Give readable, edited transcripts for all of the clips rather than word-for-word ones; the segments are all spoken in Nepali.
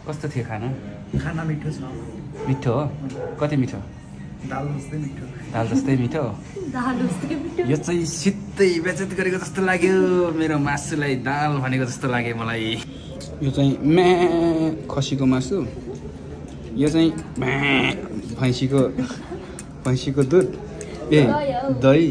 कस्तो थियो खाना? खाना मिठो छ। मिठो हो? कति मिठो? दाल जस्तै मिठो। दाल जस्तै मिठो? यो चाहिँ सिधै बेइज्जत गरेको जस्तो लाग्यो मेरो मासुलाई। दाल भनेको जस्तो लाग्यो मलाई। यो चाहिँ खसीको मासु, यो चाहिँ भैँसीको दुध, दही।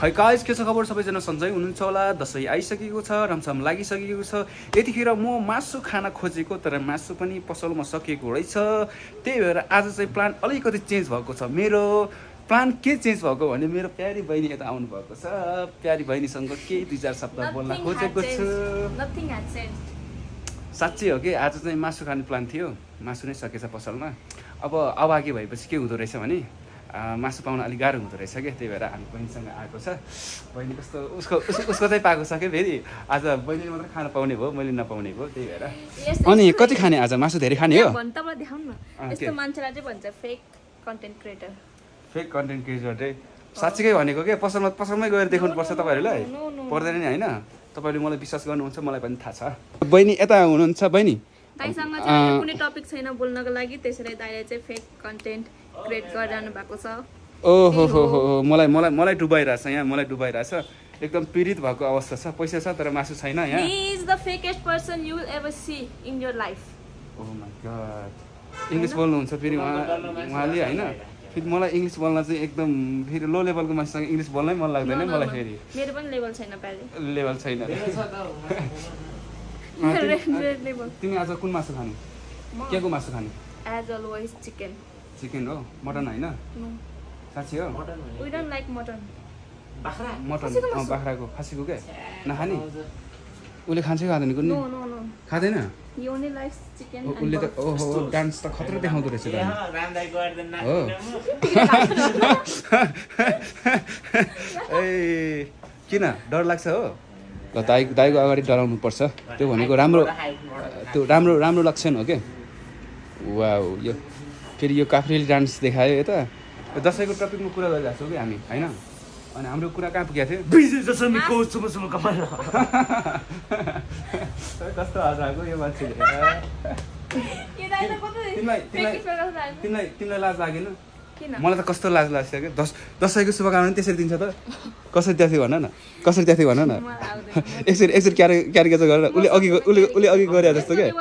है गाइस, के छ खबर? सबैजना सन्चै हुनुहुन्छ होला। दसैँ आइसकेको छ, रमझम लागिसकेको छ। यतिखेर म मासु खान खोजेको, तर मासु पनि पसलमा सकिएको रहेछ। त्यही भएर आज चाहिँ प्लान अलिकति चेन्ज भएको छ। मेरो प्लान के चेन्ज भएको भने मेरो प्यारी बहिनी यता आउनु भएको छ। प्यारी बहिनीसँग केही 2-4 शब्द बोल्न खोजेको छु। साँच्चै हो कि आज चाहिँ मासु खाने प्लान थियो। मासु नै सकेछ पसलमा। अब अभागी भएपछि के हुँदो रहेछ भने मासु पाउन अलिक गाह्रो हुँदो रहेछ क्या। त्यही भएर हामी बहिनीसँग आएको छ। बहिनी कस्तो उसको चाहिँ पाएको छ क्या। फेरि आज बहिनीले मात्र खान पाउने भयो, मैले नपाउने भयो। त्यही भएर अनि कति खाने आज? मासु धेरै खाने हो? फेक कन्टेन्ट क्रिएटर चाहिँ साँच्चीकै भनेको के, पसलमै गएर देखाउनुपर्छ तपाईँहरूलाई। पर्दैन नि होइन? तपाईँले मलाई विश्वास गर्नुहुन्छ, मलाई पनि थाहा छ। बहिनी यता हुनुहुन्छ? बहिनी दाइसँग चाहिँ कुनै टपिक छैन बोल्नको लागि, त्यसैले दाइले चाहिँ फेक कन्टेन्ट क्रिएट गरिरहनु भएको छ। ओहो हो हो, मलाई डुबाइरहेछ यहाँ, मलाई डुबाइरहेछ। एकदम पीडित भएको अवस्था छ। पैसा छ तर मासु छैन यहाँ। He is the fakest person you will ever see in your life. Oh my god, English बोल्नुहुन्छ फेरि उहाँले होइन? फेरि मलाई इङ्ग्लिस बोल्न चाहिँ एकदम फेरि लो लेभलको मान्छेसँग इङ्ग्लिस बोल्नै मन लाग्दैन मलाई। फेरि मेरो पनि लेभल छैन, लेभल छैन। तिमी आज कुन मासु खाने? के को मासु खाने? As always chicken. चिकन हो? मटन होइन? साँच्ची हो? We don't like mutton. Mutton बाख्राको, खसीको के नखाने? उसले खान्छ कि खाँदैन? कुनै खाँदैन? He only likes chicken. उसले त ओहो डान्स त खतरा देखाउँदो रहेछ हो। ए किन डर लाग्छ हो? ल दाइको अगाडि डराउनु पर्छ। त्यो भनेको राम्रो लक्षण हो क्या। वाउ, यो फेरि यो काफ्रेली डान्स देखायो यता। दसैँको टपिकमा कुरा गरिरहेको छौँ कि हामी होइन? अनि हाम्रो कुरा कहाँ पुगेको थियो? कस्तो हँसाएको यो मान्छेले। तिमीलाई लाज लागेन? मलाई त कस्तो लाज लाग्छ क्या। दसैँको शुभकामना त्यसरी दिन्छ त? कसरी त्यहाँ थियो भन न, कसरी त्यहाँ थियो भन न। एकचोटि क्यारिकेचर गरेर उसले अघि गरे जस्तो क्या।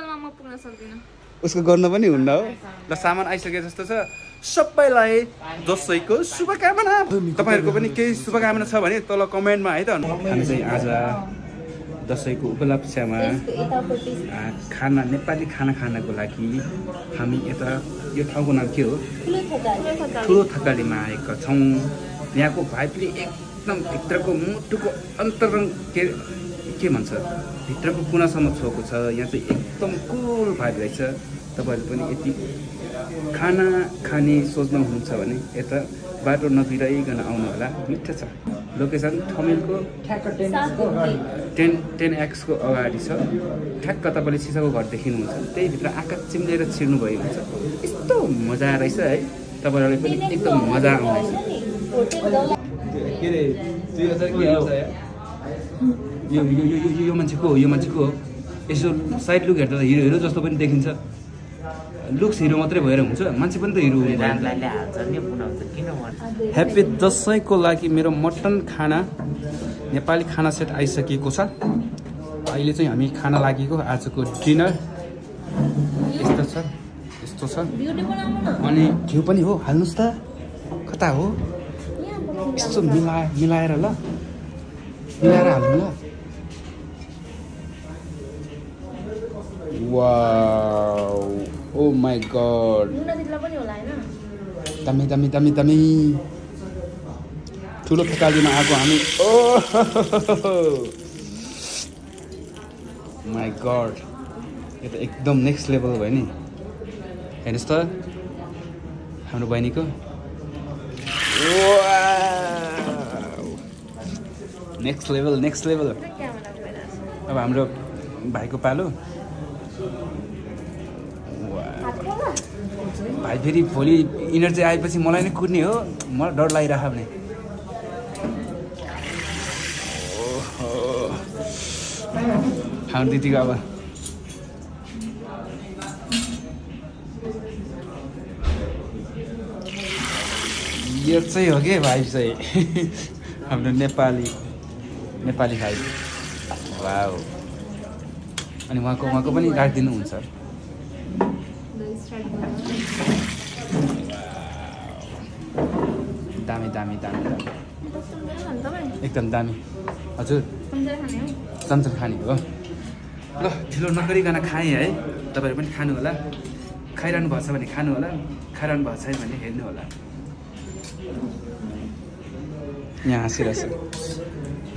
उसको गर्न पनि हुन्न हो। ल सामान आइसके जस्तो छ। सबैलाई दसैँको शुभकामना। तपाईँहरूको पनि केही शुभकामना छ भने तल कमेन्टमा है त। हामी चाहिँ आज दसैँको उपलक्ष्यमा खाना, नेपाली खाना खानको लागि हामी यता, यो ठाउँको नाम के हो? ठुलो थकालीमा आएका छौँ। यहाँको भाइबले एकदम भित्रको मुटुको अन्तरङ्ग के भन्छ, भित्रको कुनासम्म छोएको छ। यहाँ चाहिँ एकदम कुल भाइब रहेछ। तपाईँहरू पनि यति खाना खाने सोच्नुहुन्छ भने यता बाटो नबिराइकन आउनु होला। मिठो छ। लोकेसन ठमेलको 10X को अगाडि छ। ठ्याक्क तपाईँले सिसाको घर देखिनुहुन्छ, त्यही भित्र आँखा चिम्लेर छिर्नुभयो हुन्छ। यस्तो मजा रहेछ है। तपाईँहरूलाई पनि एकदम मजा आउँदैछ। के अरे 2000 के आउँछ यो मान्छेको हो? यो मान्छेको हो? यसो साइड लुक हेर्दा त हिरो जस्तो पनि देखिन्छ। लुक्स हिरो मात्रै भएर हुन्छ? मान्छे पनि त हिरो हुनु। ह्याप्पी दसैँको लागि मेरो मटन खाना, नेपाली खाना सेट आइसकेको छ। अहिले चाहिँ हामी खाना लागेको आजको डिनर यस्तो छ। अनि घिउ पनि हो, हाल्नुहोस् त। कता हो? यस्तो मिलाएर ल, मिलाएर हाल्नु ल। वाउ, ओ माई गॉड, दामी ठुलो थकालीमा आएको हामी। ओ माई गॉड, यो त एकदम नेक्स्ट लेभल भयो नि। हेर्नुहोस् त हाम्रो बहिनीको। Next level. अब हाम्रो भाइको पालो। भाइ फेरि भोलि इनर्जी आएपछि मलाई नै कुट्ने हो। मलाई डर लागिरहेको भने खाउँ दिदीको अब यो चाहिँ हो कि भाइ चाहिँ हाम्रो नेपाली भाइ वाउ अनि उहाँको पनि राखिदिनुहुन्छ दामी एकदम दामी हजुर चम्चम खाने हो ल ढिलो नगरिकन खाएँ है तपाईँहरू पनि खानु होला खाइरहनु भएको छ भने खानु होला खाइरहनु भएको छैन भने हेर्नु होला यहाँ हाँसिरहेछ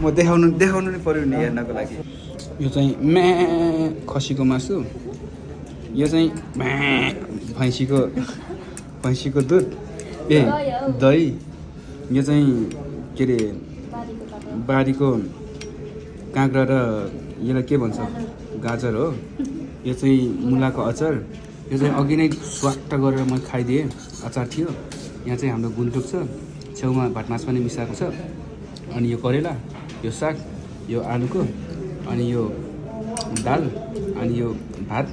म देखाउनु नै पर्यो नि हेर्नको लागि यो चाहिँ खसीको मासु यो चाहिँ भैँसीको दुध दही यो चाहिँ के अरे बारीको काँक्रा र यसलाई के भन्छ गाजर हो यो चाहिँ मुलाको अचार यो चाहिँ अघि नै स्वाट गरेर मैले खाइदिएँ अचार थियो यहाँ चाहिँ हाम्रो गुन्द्रुक छ छेउमा भटमास पनि मिसाएको छ अनि यो करेला यो साग यो आलुको अनि यो दाल अनि यो भात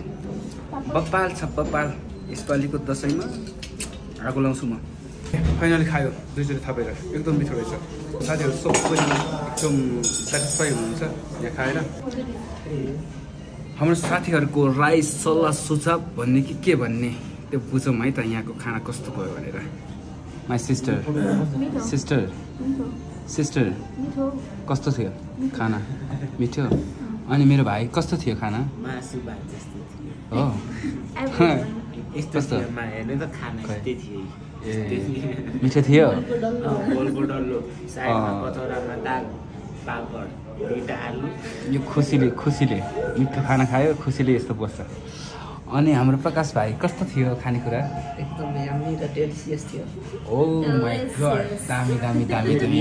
बप्पाल छ बप्पाल यसपालिको दसैँमा आगो लाउँछु म फाइनली खायो दुईचोटि थपेर एकदम मिठो रहेछ साथीहरू सबैले एकदम सेटिस्फाई हुनुहुन्छ यहाँ खाएर हाम्रो साथीहरूको राय सल्लाह सुझाव भन्ने कि के भन्ने त्यो बुझौँ है त यहाँको खाना कस्तो भयो भनेर माई सिस्टर कस्तो थियो खाना मिठो अनि मेरो भाइ कस्तो थियो खाना हो कस्तो मिठो थियो यो खुसीले मिठो खाना खायो खुसीले यस्तो बस्छ अनि हाम्रो प्रकाश भाइ कस्तो थियो खानेकुरा एकदम यम्मी र डेलिसियस थियो ओ माय गॉड दामी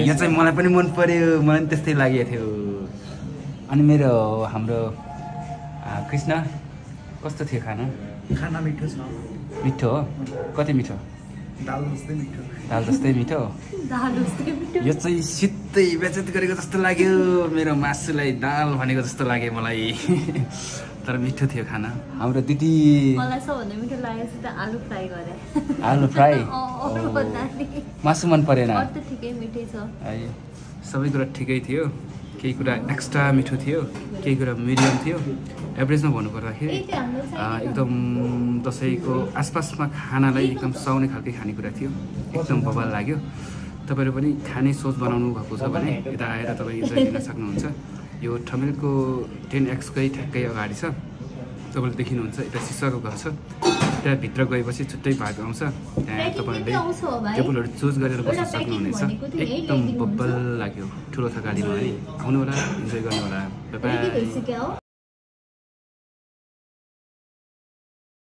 यो चाहिँ मलाई पनि मन पर्यो मलाई पनि त्यस्तै लागेको थियो अनि मेरो हाम्रो कृष्ण कस्तो थियो खाना मिठो छ मिठो हो कति मिठो दाल जस्तै मिठो यो चाहिँ सिधै बेचत गरेको जस्तो लाग्यो मेरो मासुलाई दाल भनेको जस्तो लाग्यो मलाई तर मिठो थियो खाना हाम्रो दिदी मलाई सबभन्दा मिठो लागेको चाहिँ आलु फ्राई गरे आलु फ्राई मासु मन परेन ठिकै मिठै छ है सबै कुरा ठिकै थियो केही कुरा एक्स्ट्रा मिठो थियो केही कुरा मिडियम थियो एभरेजमा भन्नुपर्दाखेरि एकदम दसैँको आसपासमा खानालाई एकदम सुहाउने खालकै खानेकुरा थियो एकदम बवाल लाग्यो तपाईँहरू पनि खाने सोच बनाउनु भएको छ भने यता आएर तपाईँ इन्जोय लिन सक्नुहुन्छ यो ठमेलको 10X-कै ठ्याक्कै अगाडि छ तपाईँले देखिनुहुन्छ यता सिसाको घर छ त्यहाँ भित्र गएपछि छुट्टै भाग आउँछ त्यहाँ तपाईँहरूले टेबलहरू चुज गरेर बस्न सक्नुहुनेछ एकदम बब्बल लाग्यो ठुलो थकालीमा है आउनु होला इन्जोय गर्नु होला बाइ